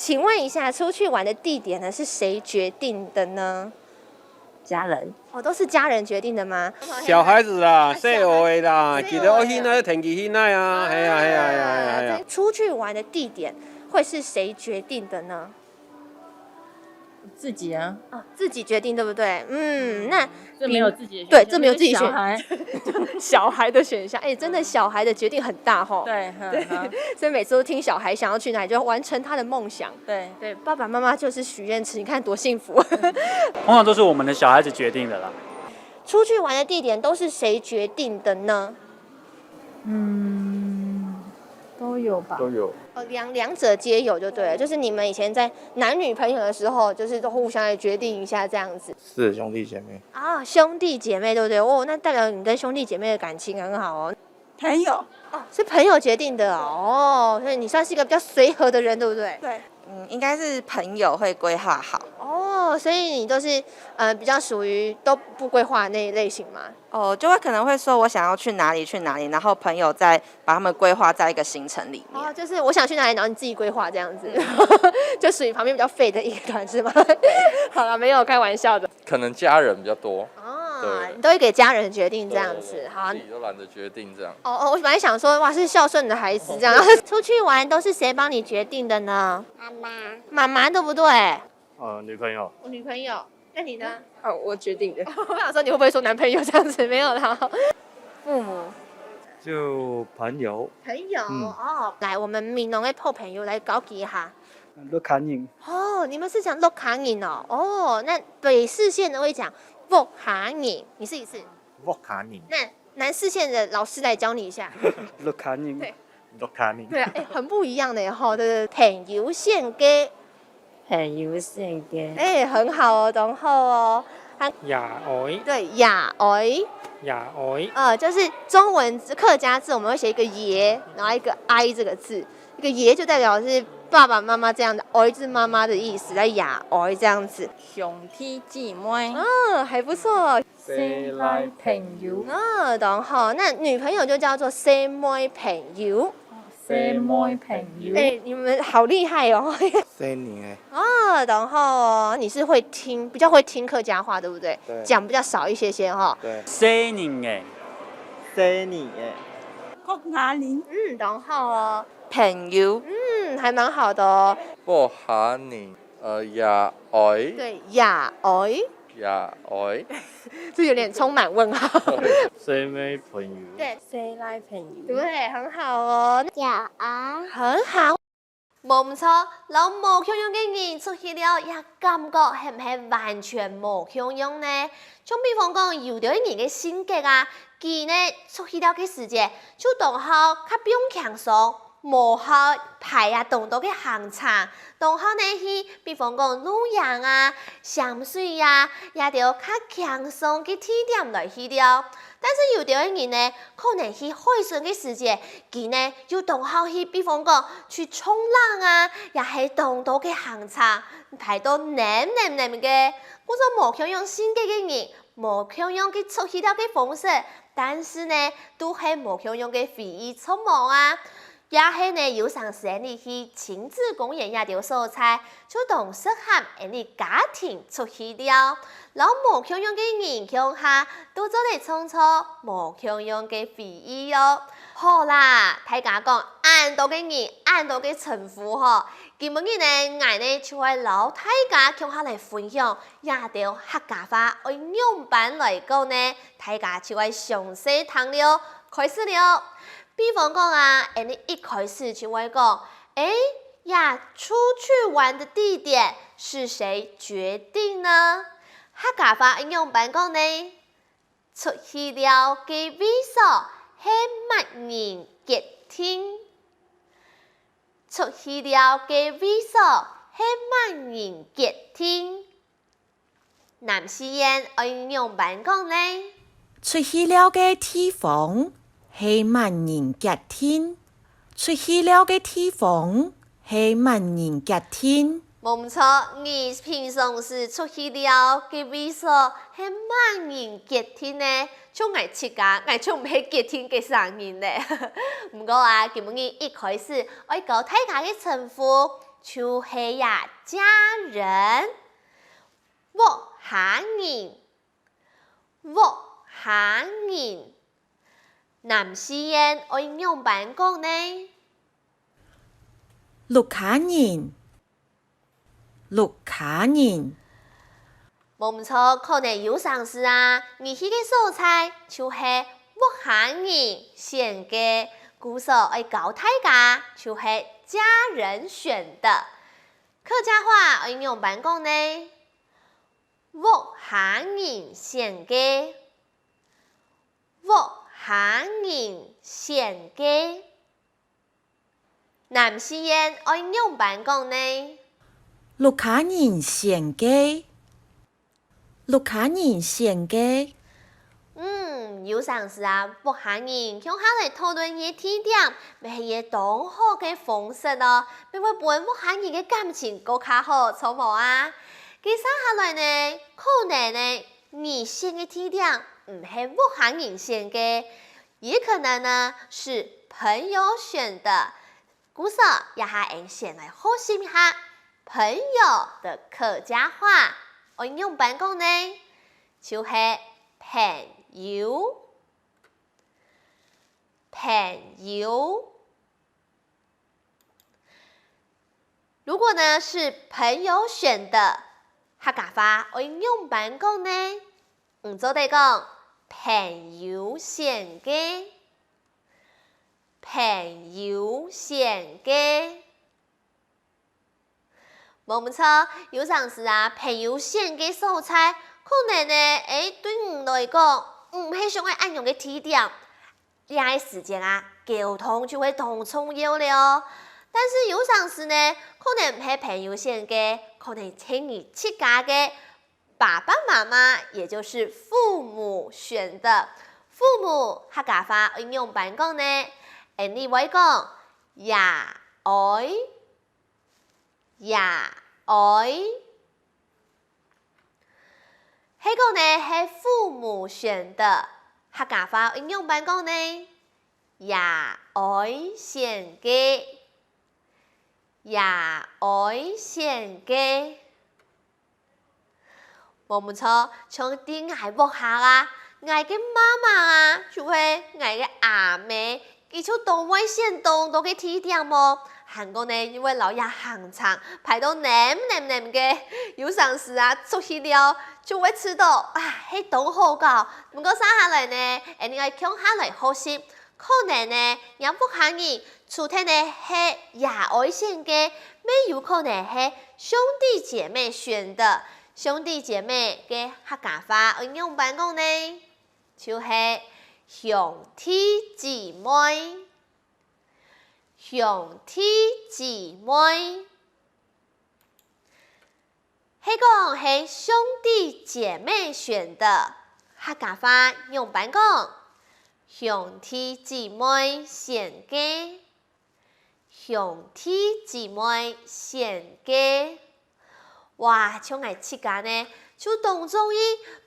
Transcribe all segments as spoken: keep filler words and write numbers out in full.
請問一下，出去玩的地點呢，是誰決定的呢？家人。哦，都是家人決定的嗎？小孩子啦，細个啦，細个記得愛去哪，天氣去哪啊，係啊係啊係啊係啊。出去玩的地點會是誰決定的呢？自己啊。哦，自己決定，對不對？嗯，那这没有自己的对，选项这没有自己选小孩。小孩的选项，哎，真的小孩的决定很大吼。对，嗯好。所以每次都听小孩想要去哪里，就完成他的梦想。对。对，爸爸妈妈就是许愿池，你看多幸福。通常都是我们的小孩子决定的啦。出去玩的地点都是谁决定的呢？嗯，都有吧。都有。哦，两两者皆有就对了，就是你们以前在男女朋友的时候，就是都互相来决定一下这样子。是兄弟姐妹。啊，兄弟姐妹对不对？哦，那代表你跟兄弟姐妹的感情很好哦。朋友。哦，是朋友决定的哦，哦，所以你算是一个比较随和的人，对不对？对。嗯，应该是朋友会规划好。哦，所以你都是呃比较属于都不规划的那一类型吗？哦，就会可能会说我想要去哪里去哪里，然后朋友再把他们规划在一个行程里面。哦，就是我想去哪里，然后你自己规划这样子，就属于旁边比较废的一个团是吗？好了，没有开玩笑的。可能家人比较多，哦，对你都会给家人决定这样子，好。自己都懒得决定这样。哦哦，我本来想说，哇，是孝顺的孩子这样。出去玩都是谁帮你决定的呢？妈妈。妈妈对不对？呃，女朋友。我女朋友，那你呢？哦，我决定的。我想说你会不会说男朋友这样子？没有啦。父母。就朋友。朋友、嗯哦，来，我们美濃个好朋友来交际一下。屋下人。哦，你们是讲屋下人哦。哦，那北四縣的会讲屋下人，你试一次。屋下人。那南四县的老师来教你一下。屋下人。对。屋下人。对啊，哎，很不一样的哈，对对，朋友先个。朋友先个。哎，很好哦，懂后哦。爺哀。对，爺哀。爺哀。呃，就是中文客家字，我们会写一个爷，然后一个哀这个字，一个爷就代表是爸爸妈妈这样的，哀是妈妈的意思，在爺哀这样子。兄弟姊妹。嗯，还不错。細倈朋友。嗯，懂吼。那女朋友就叫做細妹朋友。細妹朋友。哎，你们好厉害哦。細人个。哦，懂吼。你是会听，比较会听客家话，对不对？对。讲比较少一些些哈。对。細人个。細人个。屋下人。嗯，懂吼哦。朋友。嗯，还蛮好的哦。屋下人，呃，爺哀。对，爺哀。爺哀。这有点充满问号。細妹朋友。对。細倈朋友。对，很好哦。小啊。很好。无毋错，摎無共樣个人出去尞，也感覺係毋係完全無共樣呢？像比方講，有兜人个性格啊，佢呢出去尞个時節，就當好較放輕鬆，無好排啊當多个行程，當好呢去，比方講露營啊、潛水啊，也兜較輕鬆个地點來去尞。但是有兜个人呢，可能去海脣个時節， 佢呢又當好去，比方講去衝浪啊，也係當多个行程，排到淰淰淰个。故所無共樣性格个人，無共樣个出去尞个方式，但是呢，都係無共樣个回憶著無啊。也係呢，有成時你去親子公園這兜所在，就當適合𠊎俚家庭出去尞。摎無共樣个人共下，都做得創造無共樣个回憶哦。好啦，大家講恁多个人，恁多个稱呼吼，今晡日呢，𠊎呢就愛摎大家共下來分享，這兜客家話愛仰般來講呢，大家就愛詳細聽了。開始了，比方講啊，𠊎俚一開始就會講，誒， 呀，出去玩的地點是誰決定呢？客家話愛仰般講呢？出去尞个位所係麼人決定？出去尞个位所係麼人決定？ 南四縣愛仰般講呢？出去尞个地方係麼人決定？出去尞个地方係麼人決定？無毋著，你平常時出去尞个位所係麼人決定呢？像𠊎自家，𠊎就毋係決定个儕人呢。毋過啊，今晡日一開始愛教大家个稱呼，就係呀，家人，屋下人，屋下人。南四縣愛仰般講呢？屋下人，屋下人。 無毋著，可能有成時啊，你去个所在就係屋下人選个，故所愛教大家，就係家人選的。客家話愛仰般講呢？屋下人選个，屋下人選个。 南四縣愛仰般講呢？屋下人選个，屋下人選个。嗯，有成時啊，屋下人共下來討論一个地點，乜係一个當好个方式哦，乜會分屋下人个感情過較好，著無啊？該續下來呢，可能呢，你選个地點毋係屋下人選个，也可能呢是朋友選的。 故所，這下𠊎等先來學習一下朋友的客家話，愛仰般講呢？就係朋友，朋友。如果呢是朋友選的，客家話愛仰般講呢？你做得講朋友選个， 朋友選个。無毋著，有成時啊，朋友選个所在，可能呢，欸，對你來講，毋係想愛恁樣个地點。這个時節啊，溝通就會當重要了哦。但是有成時呢，可能毋係朋友選个，可能係你自家个 爸爸媽媽，也就是父母選的。父母客家話愛仰般講呢？𠊎等會講爺哀，爺哀。係講呢係父母選的，客家話愛仰般講呢？爺哀選个，爺哀選个。 無毋著，像在𠊎屋下啊，𠊎个媽媽啊，就係𠊎个阿姆，佢就當會選當多个地點哦。還過呢，又會摎這行程排到淰淰淰个，有成時啊，出去尞就會試著啊，係當好搞。毋過續下來呢，𠊎等愛共下來學習，可能呢，若屋下人 除忒呢係爺哀選个，乜有可能係兄弟姐妹選的。兄弟姐妹个客家話愛仰般講呢？就係兄弟姊妹，兄弟姊妹。 係講係兄弟姐妹選的，客家話仰般講？兄弟姊妹選个，兄弟姊妹選个。哇，像𠊎自家呢，就當中意，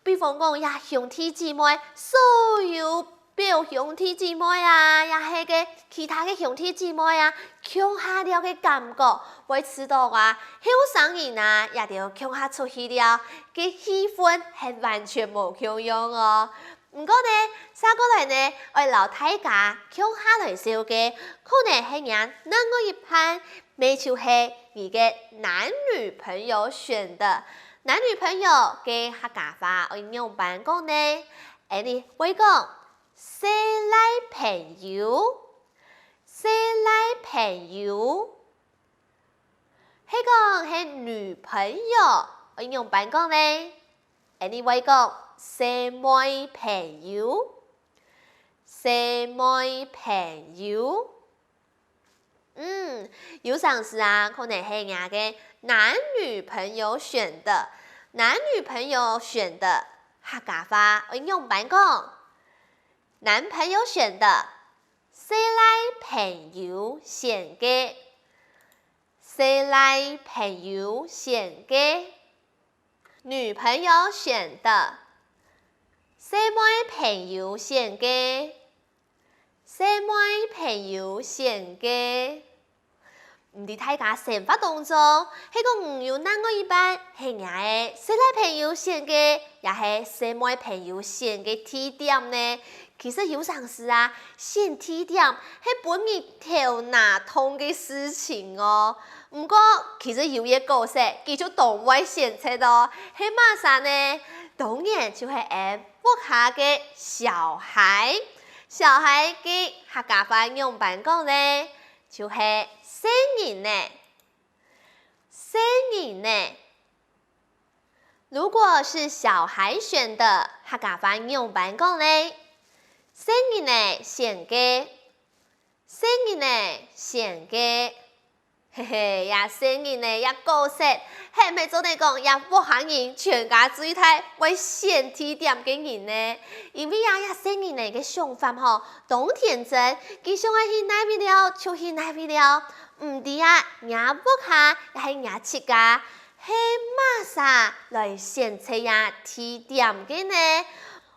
比方講這兄弟姊妹，所有 表兄弟姊妹啊，也係个其他个兄弟姊妹啊，共下尞个感覺，會試著啊，後生人啊，這兜共下出去尞，个氣氛係完全無共樣哦。毋過呢，續過來呢，愛摎大家共下來紹介，可能係若另外一半，乜就係你个男女朋友選的。男女朋友个客家話愛仰般講呢？𠊎等會講 細賴朋友，細賴朋友。係講係女朋友，愛仰般講呢？𠊎等會講細妹朋友，細妹朋友。 嗯，有成時啊，可能係若个男女朋友選的，男女朋友選的客家話愛仰般講？男朋友選的，細賴朋友選个，細賴朋友選个。 女朋友選的，細妹朋友選个，細妹朋友選个。毋知大家生活當中，係講有另外一半係若个細賴朋友選个，也係細妹朋友選个地點呢？其實有成時啊，選地點係分人頭那痛个事情哦。毋過，其實有一个角色，佢就當會選擇哦，係麼儕呢？當然就係𠊎屋下个小孩。小孩个客家話仰般講呢？ 就係細人仔。細人仔。如果是小孩選的，客家話仰般講呢？細人仔選个，細人仔選个。嘿嘿，這細人仔這角色，係毋係做得講這屋下人全家最大會選地點个人呢？因為啊，這細人仔个想法吼，當天真，佢想愛去哪位尞就去哪位尞。 毋知啊，若屋下也係若自家，係麼儕來選擇這地點个呢？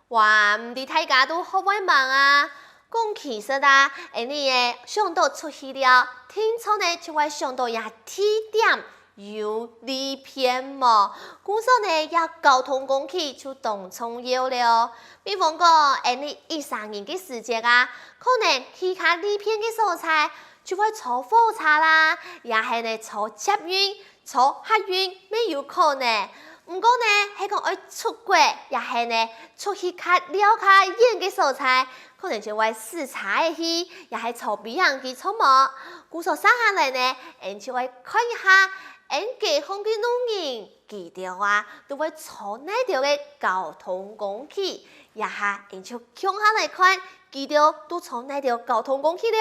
哇，毋知大家都學會吂啊？講其實啊，𠊎俚仔想到出去尞，定著呢就會想到這地點有利便無？故所呢，這交通工具就當重要了哦。比方講，𠊎俚一儕人个時節啊，可能去較利便个所在， 就會坐火車啦，也係呢坐捷運、坐客運乜有可能。毋過呢，係講愛出國，也係呢出去較尞較遠个所在，可能就會駛車仔去，也係坐飛行機著無？故所續下來呢，𠊎就愛看一下，𠊎街項个路人，佢兜啊，都會坐哪兜个交通工具，這下𠊎就共下來看，佢兜都坐哪兜交通工具了。